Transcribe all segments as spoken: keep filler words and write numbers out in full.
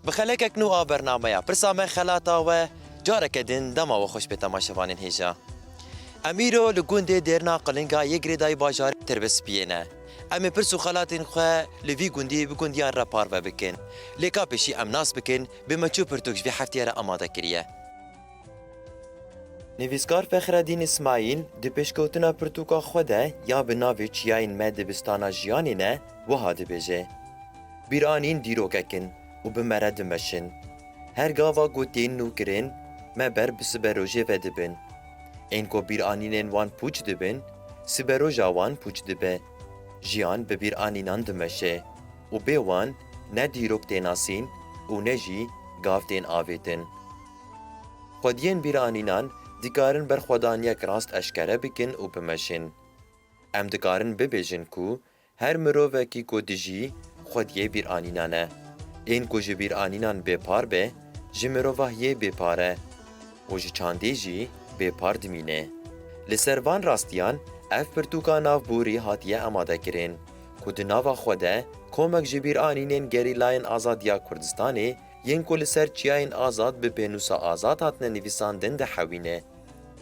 Bi xelekek nû a bernameya Pirsa Me Xelata we careke din dema we xweş bê temaşevanên hêja. Em îro li gundê Dêrna Qilinga yê girêdayî bajarê Tirbespiyê ne. Em ê pirs û xelatên xwe li vî gundî bi gundiyan re parve bikin. Lê ka pêşî em nas bikin, bê me çi pirtûk ji vê heftiyê re amade kiriye. Nivîskar Fexredîn Îsmaîl di pêşkewtina pirtûka xwe de ya bi navê Çiyayên Me Dibistana Jiyanê ne wiha dibêje, Bîranîn dîrokek in û bi me re dimeşin. Her gava ku tên nûkirin, me ber bi siberojê ve dibin. Ên ku bîranînên wan pûç dibin, siberoja wan pûç dibe. Jiyan bi bîranînan dimeşe û bê wan ne dîrok tê nasîn û ne jî gav tên avêtin. Xwediyên bîranînan dikarin berxwedaniyek rast eşkere bikin û bimeşin. Em dikarin bibêjin ku her mirovekî ku dijî, xwediyê bîranînan e. Ên ku ji bîranînan bêpar be, ji mirovahiyê bêpar e û ji çandê jî bêpar dimîne. Li ser van rastiyan ev pirtûka navborî hatiye amadekirin, ku di nava xwe de komek ji bîranînên gerîlayên azadiya Kurdistanê yên ku li ser çiyayên azad bi pênûsa azad hatine nivîsandin dihewîne.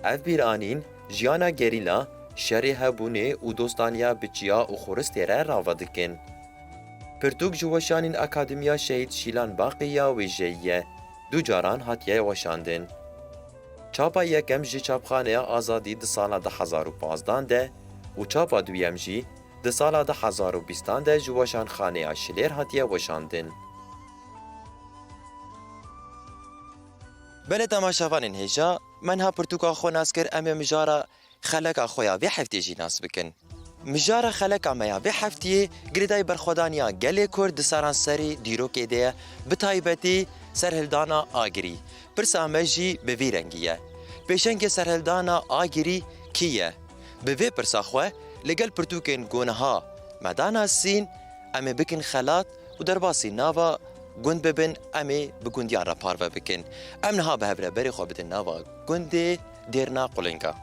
Ev bîranîn jiyana gerîla, şerê hebûnê û dostaniya bi çiya û xuristê re rave dikin. Pirtûk ji weşanên Akademiya Şehîd Şîlan Baqî ya wêjeyî ye. Du caran hatiye weşandin. Çapa yekem ji Çapxaneya Azadî di sala du hezar û pazdan de û çapa duyem jî di sala du hezar û bîstan de ji Weşanxaneya Şilêr hatiye weşandin. Belê temaşevanên hêja, me niha pirtûka xwe nas kir, em ê mijara xeleka xwe ya vê heftê jî nas bikin. Mijara xeleka me ya vê heftiyê girêdayî berxwedaniya gelê Kurd di seranserî dîrokê de ye, bi taybetî serhildana Agirî. Pirsa me jî bi vî rengî ye. Pêşengê serhildana Agirî kî ye? Bi vê pirsa xwe li gel pirtûkên ku niha me da nasîn, em ê bikin xelat û derbasî nava gund bibin, em ê bi gundiyan re parve bikin. Em niha bi hev re berê xwe bidin nava gundê Dêrna Qulinga.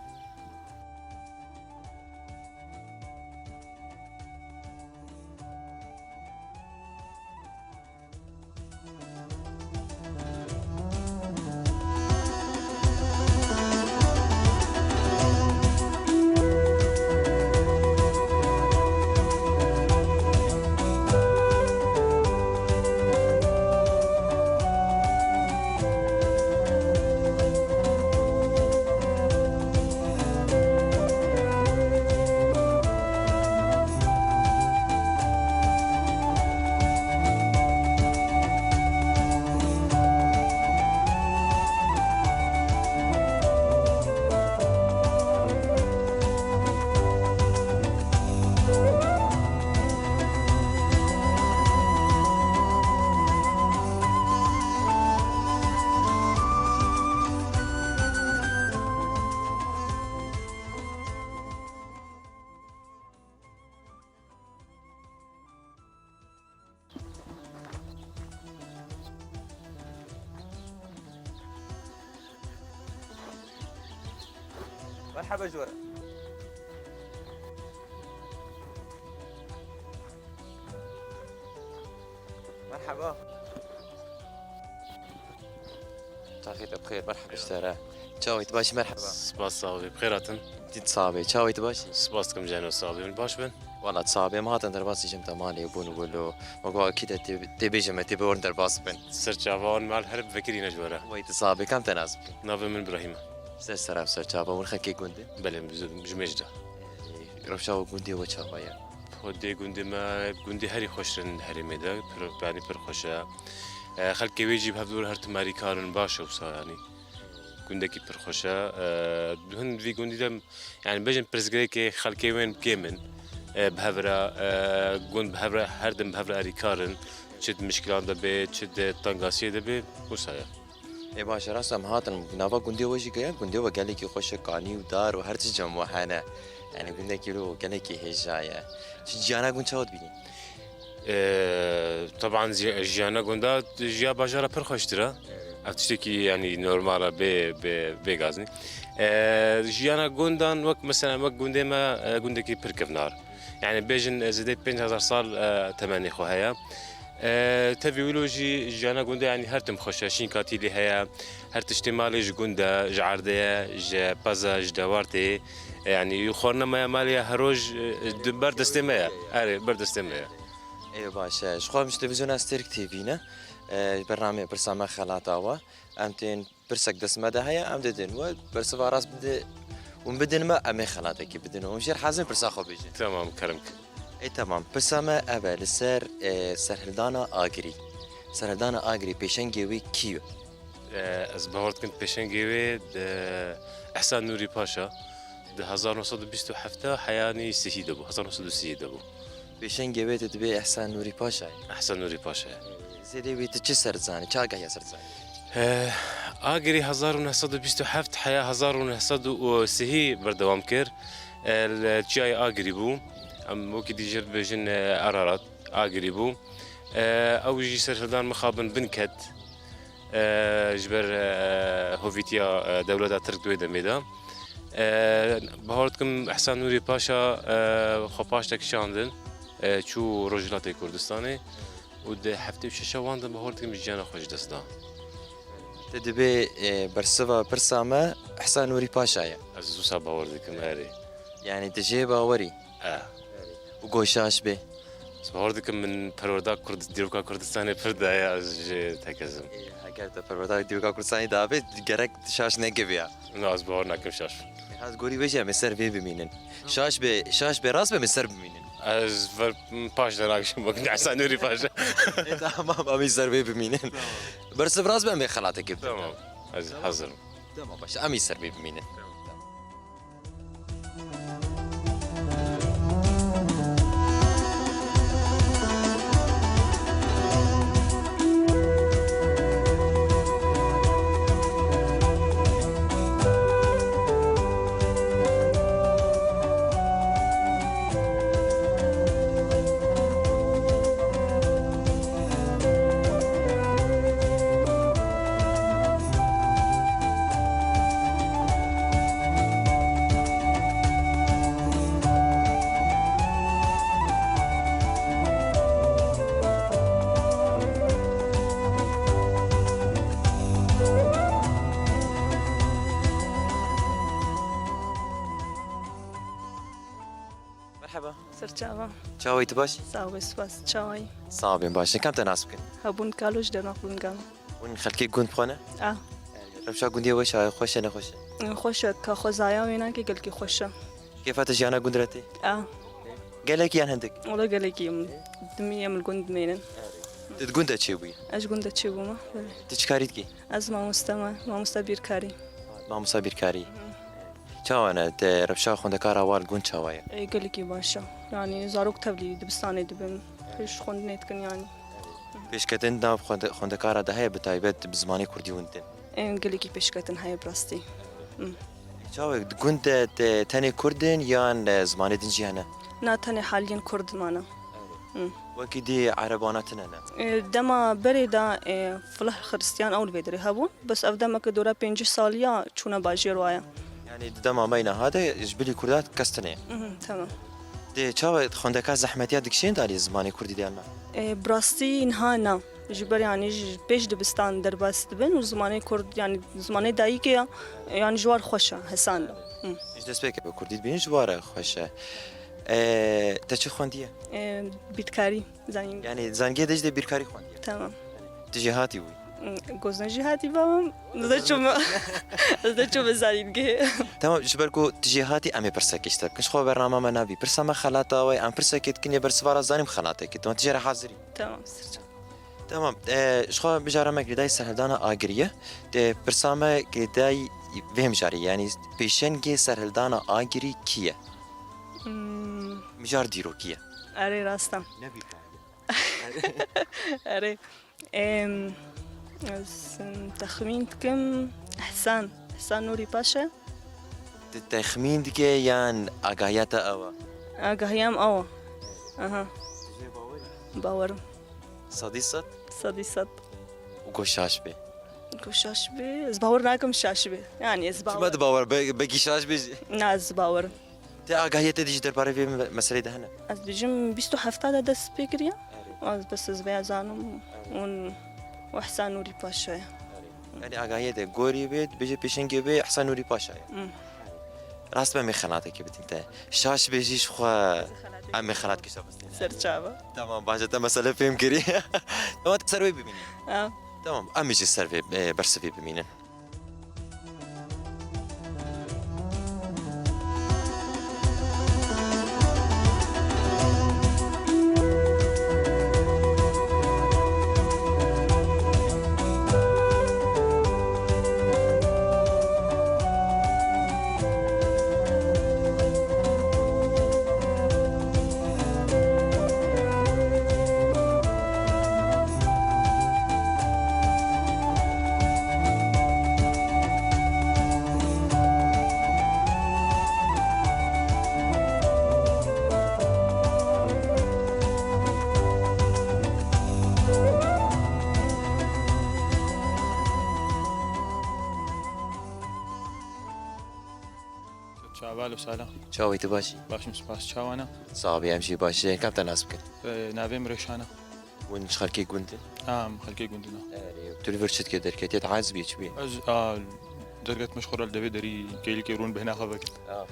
Merhaba ji we re. Merhaba. Taxê te bi xêr, merheba ji te re. Çawa yî, tu baş î? Merheba. Spas, sax bî. Bi xêr hatin. Din sax bî. Çawa yî, tu baş î? Spas dikim Ceno, sax bî. Hûn baş bin? Wala sax bî. Em hatin derbasî jim te malê bûn wilo. Me got, akî de tê, tê bêje me, tê bi wan derbas bin. Ser çava wan mal her bi vekirî ne ji we re. Wey tu sax bî. Kam te nas bikin? Navê min Îbrahîm e. Ser sera ser çava. Hûn xelkê gund in? Belê, ji, ji mêj de. Rewşa we gundê we çawa ye? Xwedê gundê me, gundê herî xweş in herêmê de, pir, yanî pir xweş e. E, xelkê wê jî bi hev dûr her tim alîkar in, baş e wisa yanî. Gundekî pir xweş e. E, hin vî gundî de, yanî bêjin pirsgirêkê xelkê wên kêm in. E, bi hev re, e, gund bi hev re, her tim bi hev re alîkar in. Çi di mişkilan de bê, çi di tengasiyê de bê, wisa ye. Ê baş e, rast em hatin nava gundê we jî girin, gundê we gelekî xweş e, kanî û dar û her tişt cem we hene. Yanî gundekî wilo gelekî hêja ye. Çi jiyana gund çawa dibînî? Ee, teban ji-, jiyana gunda jiya bajara pir xweştir e. Ev tiştekî yanî normal e, bê, bê, bê gaznî. Ee, jiyana gundan wek mesela wek gundê me, e, gundekî pir kevnar. Yanî bêjin, e, zêdê pênc hezar sal, e, temenê xwe heye. E, tevî wilo jî jiyana gundê, yanî her tim xweş e. Şînkatî lê heye, her tiştê malê ji gund e, ji erdê ye, ji pez e, ji dewartê. Yanî xwarina me ya malê ya her roj, e, di ber destê me ye. Erê, ber destê me ye. Ê baş e. Ji xwe em ji televîzyona Stêrk T V ne. E, bernameyê Pirsa Me Xelata We. Em tên pirsek dest me de heye, em didin we, bersiva rast bide, hûn bidin me, em ê xelatekî bidin we. Hûn jêr hazir pirsa xwe bêjin. Temam, kerem kir. Ê temam, pirsa me ev e, li ser, e, serhildana Agirî. Serhildana Agirî, pêşengê wî kî yo? E, ez bawer dikim pêşengê wê, e, Ehsan Nûrî Paşa, di hezar neh sed û bîst û heft heyanî sihî de bû, hezar neh sed û sihî de bû. Pêşengê wê tu dibê Ehsan Nûrî Paşa ye? Ehsan Nûrî Paşa ye. Zêdê wî tu çi ser dizanî, çi agahiya ser dizanî? Eh, Agirî hezar û neh sed û bîst û heft heya hezar û neh sed û sihî berdewam kir. Eh, li çiyayê Agirî bû. Em wekî dî jê re dibêjin, eh, Ararat. Agirî bû. Eh, ew jî serhildan mixabin bin ket. E, ji ber, e, hovîtiya, e, dewleta Tirk di wê demê de. E, bawer dikim Ehsan Nûrî Paşa, e, xwe paş de kişandin, e, çû Rojhilatê Kurdistanê û di heftê û şeşa wan de bawer dikim jiyana xwe ji dest da. Te dibê, e, bersiva pirsa me Ehsan Nûrî Paşa ye. Ez wisa bawer dikim, erê. Yanî tu jê bawerî? E. Û goşaş bê. Ez bawer dikim min perwerda Kurd-, dîroka Kurdistanê pir daye, ez jê tekezim. Ê, heger te perwerda dîroka Kurdistanê dabê, gerek şaş nekevî ya. Na, ez bawer nakim şaş. Ê, ez gorî wê jî em ê ser vê bimînin. Şaş bê, şaş bê, rast be, em ê ser bimînin. Ez ver paş de nakişim, bakın, Ehsan Nûrî Paşa. Ê, tamam, em ê ser vê bimînin. Tamam. Bersiv rast be, em ê xelatekê bidin. Tamam, ez hazir im. Tamam, baş, em ê ser vê bimînin. Tamam. Merhaba. Serçava. Çawa yî, tu baş? Sağ ol, spas. Çawa yî? Sağ ol, ben baş. Kam te nas bikin? Hebûn Kalo ji Dermak Bulungan. Hûn xelkê gund xwe ne? A. Rewşa gundê we çawa ye? Xweş e, nexweş e? Xweş e, ka xwezaya wê nake, gelkî xweş e. Kêfa te jiyana gund re tê? A. Gelekî yan hindik? Wala gelekî em dimî em li gund dimênin. Tu di gund de çêbûyî? Ez ji gund de çêbûme, belê. Tu çi karî dikî? Ez mamoste me, mamoste bîrkarî. Mamoste bîrkarî. Hı. Çawa ne, te rewşa xwendekara wan gund çawa ye? Ê, gelekî baş e. Yanî zarok tevlî dibistanê dibin. Pêş xwendinê dikin yanî. Pêşketin nav xwende-, xwendekara de heye, bi taybet bi zimanê kurdî hûn din? Ê, gelekî pêşketin heye bi rastî. Hı. Çawa di gund de te-, tenê kurd in yan, e, zimanê din jî hene? Na, tenê haliyen kurd mane. Hı. Wekî dî erebana tine ne? E, dema berê de, e, filah Xiristiyan ew li vê derê hebûn. Bes ev demeke dora pêncî saliya çûne bajêr waye. Yanî di dema me yî niha de ji bilî kurda kes tune ye? Mhm, tamam. Dê çawa xwendeka zehmetiya dikişên dalî zimanê kurdî de yan na? E, bi rastî niha na. Ji ber yanî ji pêş dibistan derbas dibin û zimanê kurd, yanî zimanê dayikê ya, yanî ji war xweş e, hesan e. Hı. Ji destpêkê bi kurdî dibînin ji war e xweş e. E, te çi xwendiye? E, bîrkarî, zanîn. Yanî zangiyê de jî dê bîrkarî xwendiye. Tamam. Tu jêhatî bûyî? Goz ne jêhatî bûm. Ez de çûme, ez de çûme zanîngehê. Tamam, ji ber ku tu jêhatî, em ê pirsekê ji te bikin. Ji xwe bernama me nabî Pirsa Me Xelata We, em pirsekê dikin, yê bersiva re zanîm xelatekê. Tamam, tu jê re hazir î? Tamam, sirça. Tamam, e, ji xwe mijara me girêdayî serhildana Agiriyê. Te pirsa me girêdayî vê mijarê, yanî pêşengê serhildana Agirî kî ye? Hmm. Mijar dîrokî ye. Erê, rast e. Nebî. Erê. Em, ez, em, texmîn dikim Ehsan. Ehsan Nûrî Paşa. Tu texmîn dike yan agahiya te ew e? Agahiya min ew e. Aha. Tu jê bawer î? Bawer im. Sedî sed? Sedî sed. Û ku şaş bê? Ku şaş bê? Ez bawer nakim şaş bê. Yanî ez bawer. Çima tu bawer? Be-, belkî şaş bê jî. Na, ez bawer im. Te agahiyê te dî ji derbarê vê me-, meselê de hene? Ez dibêjim bîst û heft de dest pê kiriye. Erê. Ez bes ez vê zanim Erê. û, û Ehsan Nûrî Paşa ye. Erê. Yanî agahiyê te gorî wê, dibêje pêşengê wê Ehsan Nûrî Paşa ye. Hmm. Rast be em ê xelatekê bidin te. Şaş bêjî ji xwe em ê xelat kişa bistîne. Ser çava. Tamam, baş e te mesele fêm kirî. Tamam, te ser wê bimînin. Ha. Tamam, em ê jî ser vê, e, bersivê bimînin. Çaval û Sala. Çawê tu baş î? Baş im, spas. Çawa ne? Sax bî, em jî baş in. Kam te nas bikin? Ee, navê min Rêşan e. Hûn ji xelkê gund in? Ha, em xelkê gund in, ha. Erê, tu li vir çi dikî, derketî, ez bî, çi bî? Ez, a, derketime ji xwe re li devê derî kêlikê rûn bêhna xwe vekin. Ha.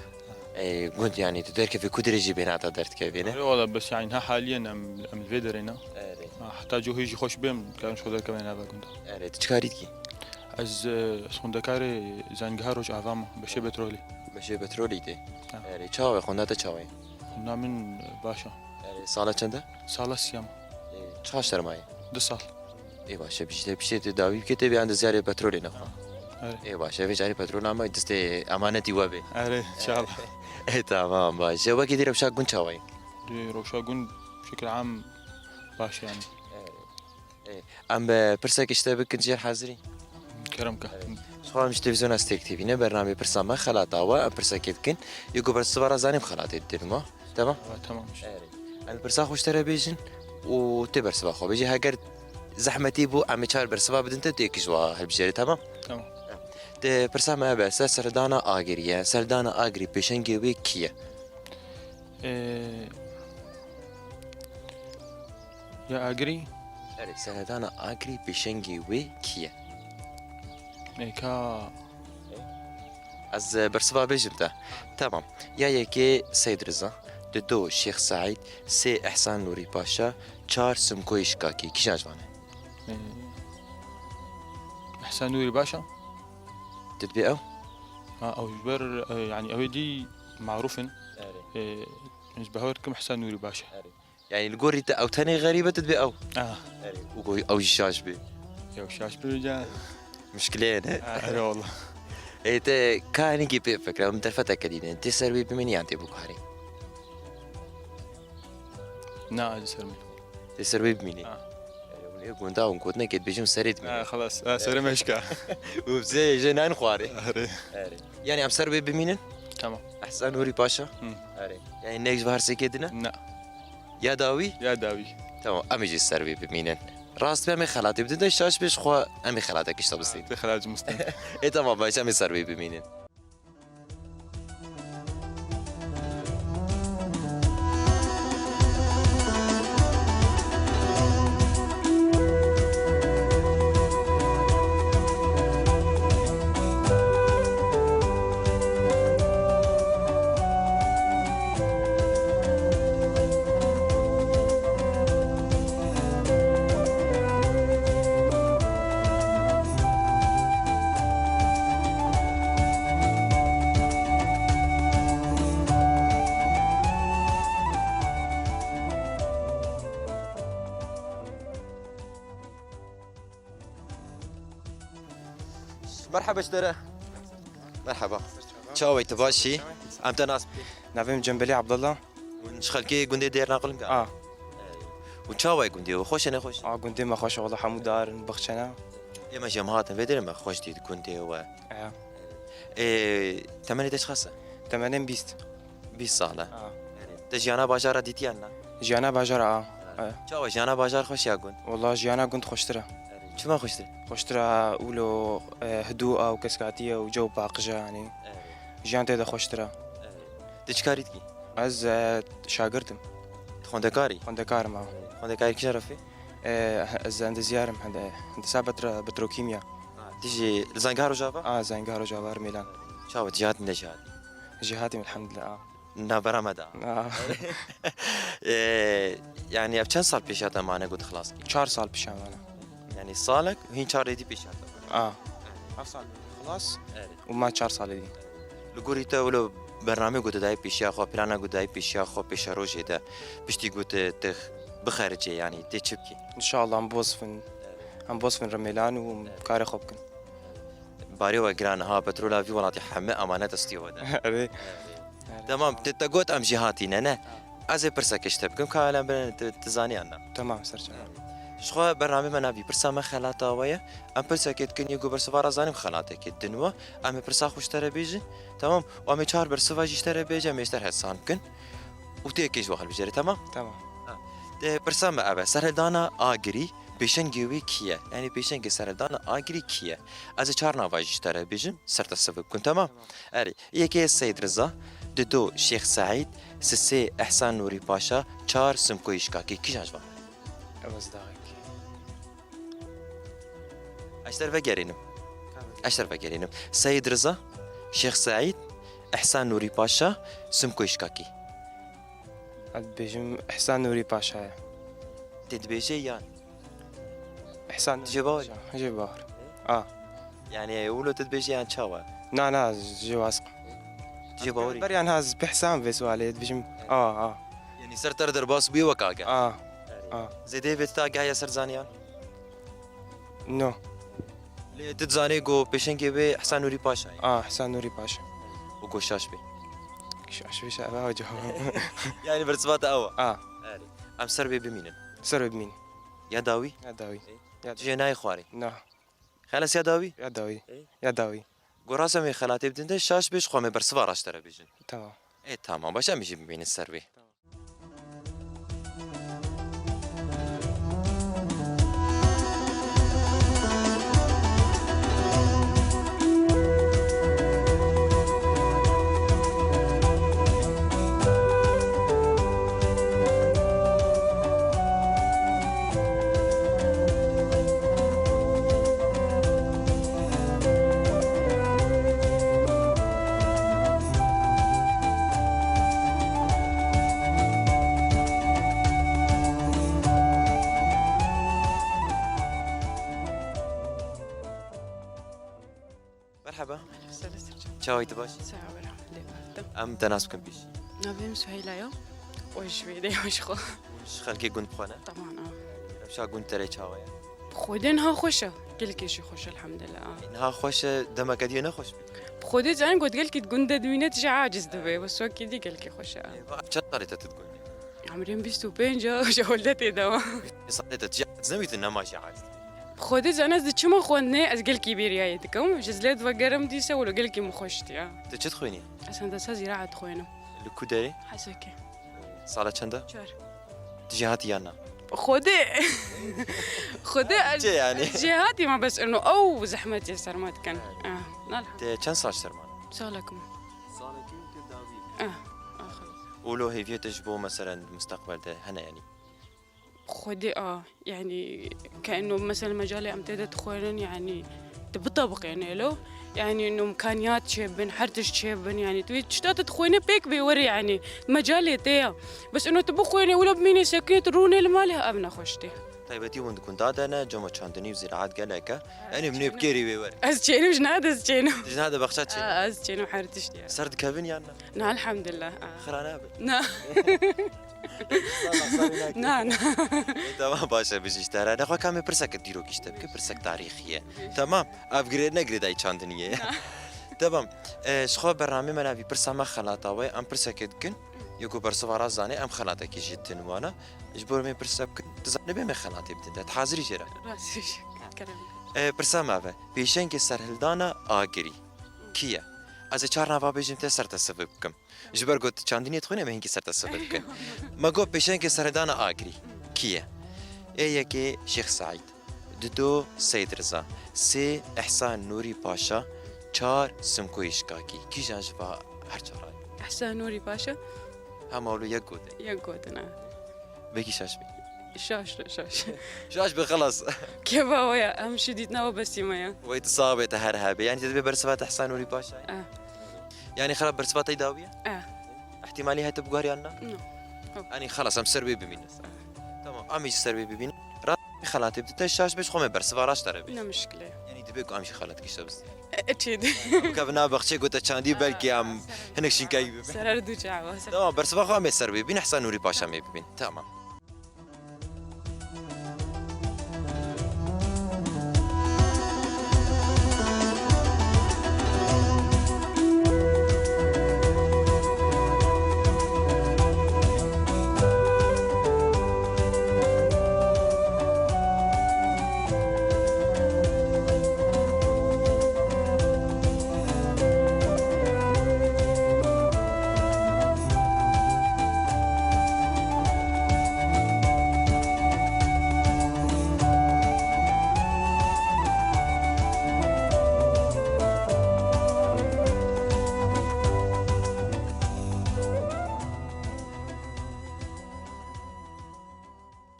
Ê, gund, yanî tu derkevî ku derê jî bêhna te derdikevî, ne? Erê, wala bes, yanî, ha haliyen em, em li vê derê ne. Erê. Ha, heta cohê jî xweş bêm, dikarin ji xwe derkevin nava gund. Erê, tu çi karî dikî? Ez, e, ez xwendekarê Zangeha Rojava me, beşê petrolî. Beşê petrolî tê? Ha. Erê, çawa ye? Xwenda te çawa ye? Xwenda min, e, baş e. Erê, sala çend e? Sala siyam. Ê, çaş dermayê? Du sal. Ê, baş e, piştê, piştê tu dawî bike tê bê endî ziyarê petrolê nexwe. Erê. Ê, baş e, vê carê petrol ama distê emanetî we bê. Erê, inşallah. Ê, tamam, baş e. Wekî dî rewşa gund çawa ye? Dî rewşa gund şekil am baş e yanî. Erê. Ê, em bi pirsekê ji te bikin, cêr hazirî? Kerem ke. Ji xwe em ji televîzyona Stêrk T V ne, bernameyê pirsa me xelata we, em pirsekê dikin. Yê ku bersiva re zanîm xelatê didin ma. Temam? Ha, temam. Erê. Em pirsa xwe ji te re bêjin û tê bersiva xwe bêjî. Heger zehmetî bû, em ê çar bersiva bidin te, tu yekî ji wa hilbijêrî, temam? Temam. Te pirsa me ev e, ser serdana Agirî ye. Serdana Agirî pêşengê wê kî ye? Ee, ya Agirî? Erê, serdana Agirî pêşengê wê kî ye? Ê, ka Ez, e, bersiva bêjim te. Tamam. Ya yekê Seyd Riza, di do Şêx Seîd, sê Ehsan Nûrî Paşa, çar Simkoyê Şikakê. Kîjan ji van e? Ee, Ehsan Nûrî Paşa? Tu dibê ew? Ha, ew ji ber, e, yanî ew ê dî marûf in. Erê. Ee, ez bawer dikim Ehsan Nûrî Paşa. Erê. Yanî li gorî te ew tenê xerîb e, tu dibê ew. Ah. Erê, û ku ew jî şaş bê. Ew şaş bê ca. Mişkileyê ne? Ah, erê wala. Ê, te ka hinekî pê fikre, em derfeteke dînin. Tê ser wê bimînî yan tê biguherî? Na, ez ser min. Tê ser wê bimînî? Ah. Erê, hûn ê gunda hûn gotinekê dibêjin serê dimîne. Ah, xelas. Ah, serê me şika. Û bizê jê nan xwarê. Erê. Erê. Yanî em ser wê bimînin? Tamam. Ehsan Nûrî Paşa? Hı. Erê. Yanî nek ji vir sekê dine? Na. Ya dawî? Ya dawî. Tamam, em ê jî ser wê bimînin. Rast be, em ê xelatê bidin te, şaş bê, ji xwe em ê xelatekî ji te bistînin. Te xelat ji min stîn. Ê, tamam, baş, em ê ser wê bimînin. Merhaba ji te re. Merhaba. Çawa yî, tu baş î? Em te nas bikin. Navê min Cembelî Abdullah. Hûn ji xelkê gundê Dêrna Qulunga? A. Û çawa ye gundê we? Xweş e, nexweş e? A, gundê me xweş e, wela hemû dar in, bixçe ne. Ê, me jî em hatin vê derê, me xweş dît gundê we. E. Ê, temenê te çiqas e? Temenê min bîst. Bîst sal e. A. Erê. Te jiyana bajara dîtiye na? Jiyana bajara, a. Ha. E. Çawa, jiyana bajar xweş ya gund? Wela jiyana gund xweştir e. Erê. Çima xweştir? Xweştir e, wilo, e, hidû a û keskatî ye û cew paqij e, yanî. Erê. Jiyan tê de xweştir e. Erê. Tu çi karî dikî? Ez, e, şagirt im. Tu xwendekarî? Xwendekar im, ha. Xwendekarî kîjan refê? E, ez endezyar im, hende-, hendesa petro-, petrokîmya. Ha, tu jî li Zengehar Rojava? A, Zengehar Rojava, Rêmêlan. Çawa, tu jêhatî ne jêhatî? Jêhatî im, elhamdulillah, a. Navbera me de. A. E, yanî ev çend sal pêşiya te mane ku tu xilas kî? Çar sal pêşiya mane. Yanî salek, hîn çar êdî pêşiya te mane. A. Ev sal xilas. Erê. Û ma çar salê dî. Li gorî te wilo bernameyê ku tu dayê pêşiya xwe, plana ku dayê pêşiya xwe pêşerojê de, piştî ku tu, tu bixericê, yanî tê çi bikî? Înşallah em bosifin, em bosifin Rêmêlan û karê xwe bikin. Barê we giran e ha, petrola vî welatî heme emanet e stûyê we de. Erê. Erê. Temam, te, te got em jêhatî ne, ne? Ez ê pirseke ji te bikim, ka helen bine, tu, tu zanî yan na? Temam, ser çavan. Ji xwe bernamê me navî pirsa me xelata we ye. Em pirsekê dikin, yê ku bersiva re zanim xelatekê din we. Em ê pirsa xwe ji te re bêjin. Temam. Û em ê çar bersiva jî ji te re bêjin, em ê ji te re hesand bikin. Û tu yekê ji we hilbijêrî, temam? Temam. Ha. De pirsa me ev e. Serhildana Agirî, pêşengê wê kî ye? Yanî pêşengê serhildana Agirî kî ye? Ez ê çar nava jî ji te re bêjim, ser te sivik bikim, temam? Temam. Erê, yekê Seyid Riza, dido Şêx Seîd, sisê Ehsan Nûrî Paşa, çar Simkoyî Şikakî. Kîjan ji van? Ew ez daxik. Ez ji te re vegerînim. Ez ji te re vegerînim. Seyid Riza, Şêx Seîd, Ehsan Nûrî Paşa, Simkoyî Şikakî. Ez dibêjim Ehsan Nûrî Paşa ye. Tê dibêje yan? Ehsan Nûrî Paşa. Jê bawer î? Jê bawer. A. Yanî wilo tu dibêjî yan çawa? Na, na, jê wasiq. Jê bawer î? Beriyan ha ez pê hesam vê sualê dibêjim. A, a. Yanî ser te re derbas bûye wek agir? A. A. Zêdeyê vê tu agah ya ser zaniyan? No. Lê tu dizanî ku pêşengê wê Hesen Nûrî Paşa ye? A, Hesen Nûrî Paşa. Û ku şaş bê. Şaş bê şaş bê. Yanî bersiva te ew e? A. Erê. Em ser wê bimînin. Ser wê bimînin. Ya dawî? Ya dawî. Ê? Ya dawî. Tu jê nayê xwarê? Na. Xeles ya dawî? Ya dawî. Ê? Ya dawî. Ku rast em ê xelatê bidin te, şaş bê, ji xwe em ê bersiva raşt te re bêjin. Tamam. Ê, tamam, baş, em jî bimînin ser wê. Merheba. Aleyküm selam. Çawa yî, tu baş? Sağ ol, elhamdülillah. Em te nas bikin pêşî. Navê min Süheyla ya. Û ji wê de ya ji xwe. Ji xelkê gund bi xwe ne? Tamam, a. Rewşa gund te re çawa ye? Bi Xwedê niha xweş e. Gelkê jî xweş e, elhamdülillah, a. Niha xweş e, demeke dî ne xweş bî? Bi Xwedê zanim got gelkî di gund de dimîne, tu jî aciz dibê. Wesokî dî gelkê xweş e, a. Ê, va, çend salê te tu di gundê? Emrê min bîst û pênc e, ji ewle tê de wa. Bîst û pênc salê te tu jî aciz nebî, tu nema jî aciz. Bi Xwedê zanim ez diçima xwendinê, ez gelkî bêriyayê dikim. Ji zilê divegerim dîse wilo gelkî min xweş diya. Tu çi dixwînî? Ez hendesa zîraet dixwînim. Li ku derê? Hesekê. Sala çend e? Çar. Tu jêhatî yan na? Xwedê. Xwedê ez, Çi yanî? ez jêhatî me, bes ino ew zehmetê ser me dikin. Ah, nalha. Te çend sal ser man? Salek me. Salekî te dawî. Ah, axir. Û lo hêviyê te ji bo, meselen, mustaqbel de hene yanî? Xwedê a, yanî, ke ino, mesela, mecalê em tê de dixwênin, yanî, tu bitebiqênê lo, yanî, ino, imkaniyat çêbin, her tişt çêbin, yanî, tu vê tişta tu dixwênê pêk bê were, yanî, mecalê tê ya. Bes ino tu bixwênê, wilo bimînê sekinê, tu rûnê li malê, ev nexweş tê. Taybetî hûn di gunda de ne, cem çandinî û zîraet gelek e. Yanî, min ê bi kêrî wê were. Ez çênim, ji niha de ez çênim. Ji niha de bexça çênim. A, ez çênim her tişt ya. Ser dikevin yan na? Na, elhamdülillah, a. Xira nabe? Na. Na, na. Ê, tamam, baş e, bijî ji te re. Nexwe ka em ê pirseke dîrokî ji te bikin, pirsek tarîxî ye. Tamam, ev girê ne girêdayî çandiniyê ye. Tamam, e, ji xwe bernamê me navî pirsa me xelata we, em pirseke dikin, yê ku bersiva rast zanê, em xelatekî jê didin wana. Ji bo me pirse bikin, tu zanibê me xelatê bidin te, tu hazirî jê re? Rast, kerem. E, pirsa me ev e, pêşengê serhildana Agirî kî ye? Ez ê çar nava bêjim te, ser te sivik bikim. Ji ber ku tu çandiniyê dixwînî, em ê hinkî ser te sivik bikin. Me got pêşengê serhildana Agirî kî ye? Ê yekê Şêx Seîd, dido Seyid Riza, sê Ehsan Nûrî Paşa, çar Simkoyî Şikakî. Kîjan ji va her çaran? Ehsen Nûrî Paşa. Hema wilo yek gotin. Yek gotin, e. Belkî şaş bî. Şaş, şaş. Şaş bî, xelas. Keva we ya, em şidît nava besî me ya. Wey tu sax bê, te her hebê. Yanî te divê bersiva te Ehsen Nûrî Paşa ye? E. Yanî xelat bersiva te dawî ye? E. Îhtîmalî heye tu biguherî yan na? No. Yanî xelas, em ser wê bimînin. Tamam, em jî ser wê bibînin. Rast xelatê bi te şaş bê, ji xwe me bersiva raşt te re bê. Ne mişkile. Yanî dibe ku em jî xelat kişte biz. E, e, çê de. Bikevin nav baxçê ku te çandî, belkî em hinek şînkayî bibin. Serer du çawa. Tamam, bersiva xwe em ê ser wê bibîn, Ehsen Nûrî Paşa em ê bibîn. Tamam.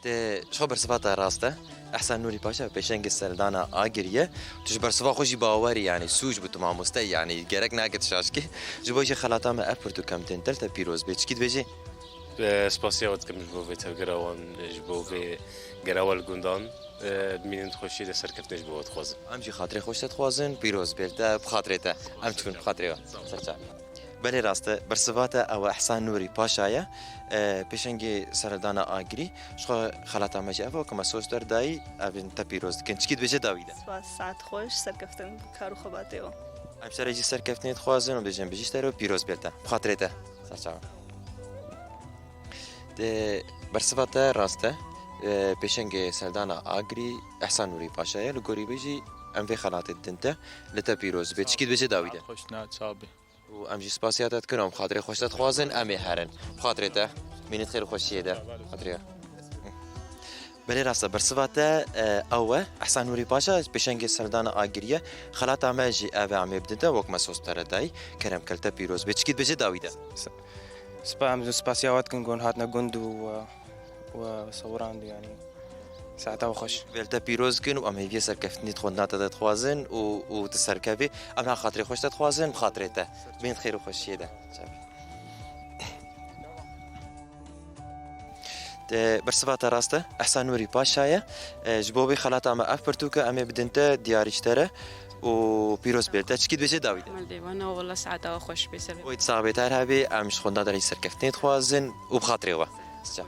Te ji xwe bersiva te rast e. Ehsen Nûrî Paşa pêşengê serdana Agirî ye. Tu ji bersiva xwe jî bawer î, yanî sûc bû tu mamoste, yanî gerek nake tu şaş kî. Ji bo jî xelata me ev pirtûk em tên te, li te pîroz bê. Çikî dibêjî? E, spasiya we dikim ji bo vê tevgera wan, ji bo vê gera we li gundan. E, dimînin xweşiyê de serkeftinê ji bo we dixwazim. Em jî xatirê xweş te dixwazin, pîroz bê li te, bi xatirê te. Em çûn, bi xatirê we. Ser çav. Belê rast e, bersiva te ew e, Ehsan Nûrî Paşa ye, e, pêşengê serhildana Agirî. Ji xwe xelata me jî ev e, ku me soz te dayî, ev ên te pîroz dikin. Çikî dibêje dawî de. Spas, saet xweş, serkeftin bi kar û xebatê we. Em ji te re jî serkeftinê dixwazin û dibêjin bijî ji te re û pîroz bê li te. Bi xatirê te. Ser çavan. Dê bersiva te rast e. E, pêşengê serhildana Agirî Ehsan Nûrî Paşa ye. Li gorî wê jî em vê xelatê didin te. Li te pîroz bê. Çikî dibêje dawî de. Xweş, ne çawa bê. Û em jî spasiya te dikin û em xatirê xweş te dixwazin, em ê herin. Bi xatirê te, mînî di xêr û xweşiyê de. Xatirê. Belê rast e, bersiva te, e, ew e, Ehsan Nûrî Paşa, pêşengê serhildana Agirî ye. Xelata me jî ev e, em ê bidin te, wek me soz te re dayî. Kerem ke li te pîroz bê. Çikî dibêje dawî de. Spa, em spasiya we dikin, ku hûn hatine gund û, e, we sewirand, yanî. Saeta we xweş. Vê li te pîroz dikin û em hêviyê serkeftinî di xwendina te de dixwazin û, û tu serkevî. Em ha xatirê xweş te dixwazin, bi xatirê te. Bên di xêr û xweşiyê de. Te bersiva te rast e. Ehsan Nûrî Paşa ye. E, ji bo vê xelata me ev pirtûk e, em ê bidin te, diyarî ji te re û pîroz bê li te. Çikî dibêje dawî de. Mal dê, vana wela saeta we xweş bê ser. Wê sax bê, te her hebê, em ji xwendina te re jî serkeftinê dixwazin û bi xatirê we. Sica.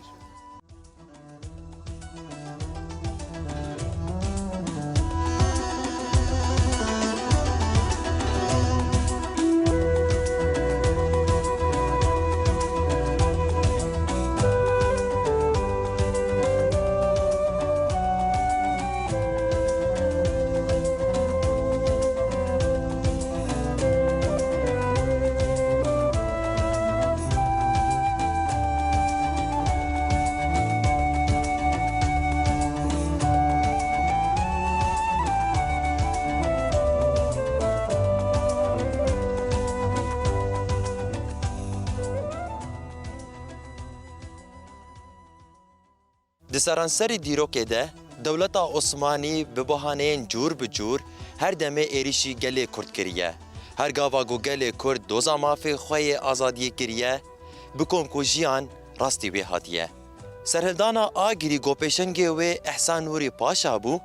Di seranserî dîrokê de dewleta Osmanî bi bahaneyên cûr bi cûr her demê êrîşî gelê Kurd kiriye. Her gava ku gelê Kurd doza mafê xwe yê azadiyê kiriye, bi komkujiyan rastî wê hatiye. Serhildana Agirî ku pêşengê wê Ehsan Nûrî Paşa bû,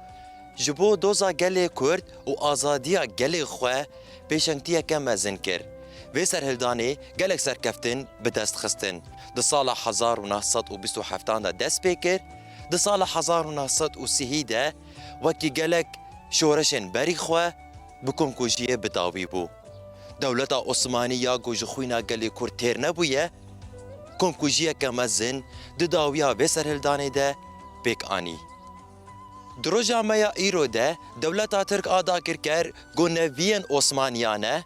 ji bo doza gelê Kurd û azadiya gelê xwe pêşengtiyeke mezin kir. Vê serhildanê gelek serkeftin bi dest xistin. Di sala hezar û neh sed û bîst û heftan de dest pê kir, di sala hezar û neh sed û sî de wekî gelek şoreşên berî xwe bi komkujiyê bi dawî bû. Dewleta Osmanî ya ku ji xwîna gelê Kurd têr nebûye, komkujiyeke mezin di dawiya vê serhildanê de pêk anî. Di roja me ya îro de dewleta Tirk a dagirker ku neviyên Osmaniyan e,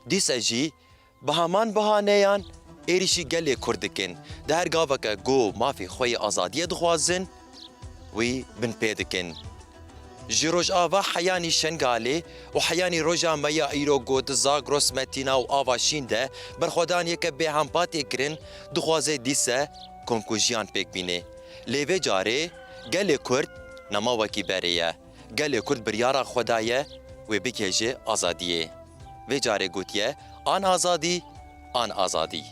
dîse jî bi heman bahaneyan êrîşî gelê Kurd dikin. Di her gaveke ku mafê xwe yê azadiyê dixwazin, wî binpê dikin. Ji Rojava heyanî Şengalê û heyanî roja me ya îro ku di Zagros, Metîna û Ava Şîn de berxwedaniyeke bêhempa tê kirin, dixwaze dîse komkujiyan pêk bîne. Lê vê carê gelê Kurd nema wekî berê ye. Gelê Kurd biryara xwe daye wê bigihêje azadiyê. Vê carê gotiye, an azadî, an azadî.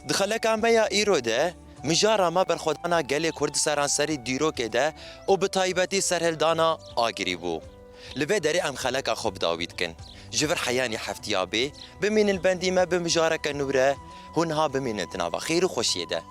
Di xeleka me ya îro de, mijara me berxwedana gelê Kurd di seranserî dîrokê de û bi taybetî serhildana Agirî bû. Li vê derê em xeleka xwe bi dawî dikin. Ji vir heyanî heftiya bê, bimînin bendî me bi mijareke nû re, hûn niha bimînin di nava xêr û xweşiyê de.